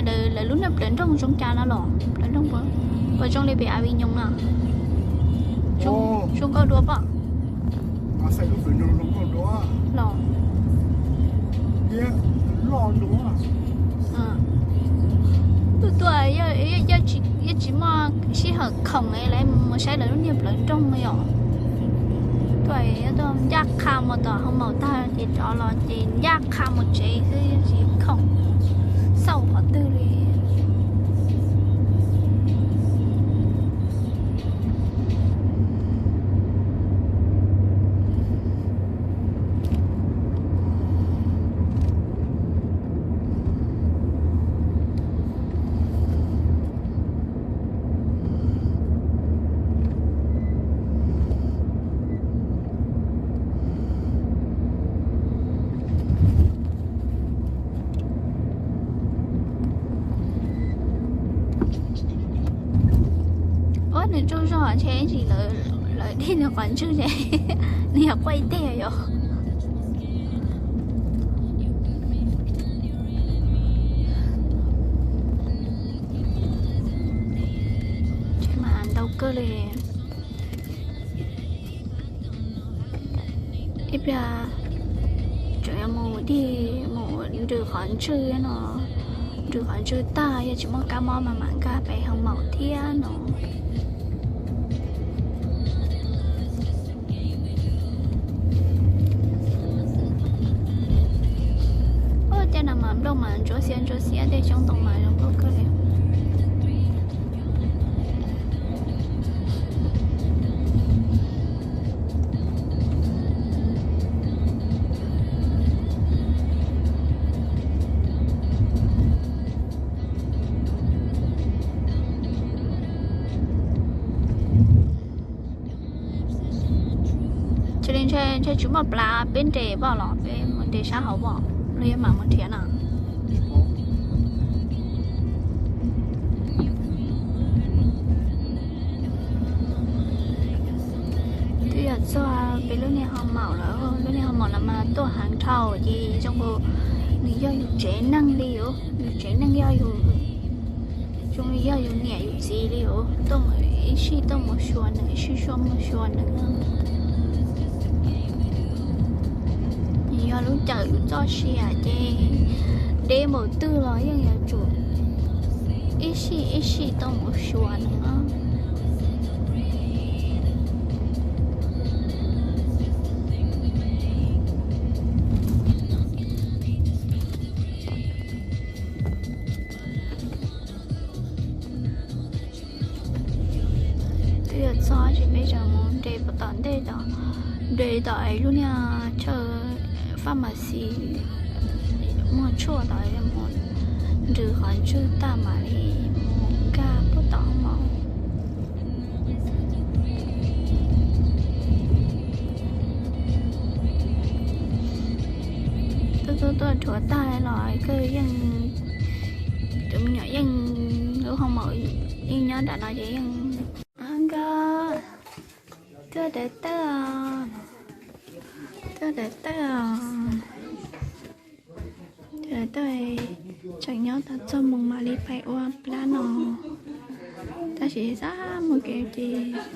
Lawv lub niag plawv nroog zoo cas no los? Plawv nroog puas zoo li pem Aviñoos no? Zoo nkauj dua pob los? Tuaj tuaj, yeej tsis muaj sij hawm khoom lawv mus saib lawv lub niag plawv nroog li os. Tuaj, tuaj ncaj qha mus tom hoo maum tag ces rov los ces ncaj qha mus tsev xwb, yeej tsis khoom xauj qhov twg li. Ua nws tsaug zog ntshe tsis lawv, lawv dhia nws qhov ntswg ne, nws yog quaj ib teg yom. Mas ntau kawg li. Ib pliag tseem yuav mus dig mus nrws qhov ntswg no, nrws qhov ntswg tag yog tsis muaj kab mob mas mam nkag pem hoo maum thiab no. Ua cas no mas nplooj mas ntsuab xiab ntsuab xiab, tej xyoob ntoo mas zoo nkauj kawg li. Cia li ntshe, ntshe tsis muaj plav peb nres pom los peb mus nres sab hauv pom los yog mam mus nrhiav no. Twb yog txog peb lub niag hoo maum lawm, lub niag hoo maum no mas tuaj heev dhau ces zoo nkaus nws yog yus tsev neeg li os, yus tsev neeg yog yus, zoo li yog yus niam yus txiv li os, tuaj mus ib sij tuaj mus xyuas nws, ib sij tuaj mus xyuas nws. Yog lub caij yus txoj sia ces deb npaum twg los yeej yuav tsum ib sij ib sij tuaj mus xyuas nws. Twb yog txog ces peb tseem mus nres puag tom ntej tom, nres tom lub niag chaw pharmacy muag tshuaj tom, mus nrws qhov ntswg tag mam li mus nkag puag tom hoo maum. Tuaj tuaj tuaj rhuav tag los kawg yeej, tus me nyuam yeej, lub hoo maum yeej nyob nram no ces yeej, nkauj, tuaj daws tawb, tuaj daws tawb, tuaj daws tawb, tseem nyob tau txog moos mam li pais ua plab no, tab sis xav mus kev ces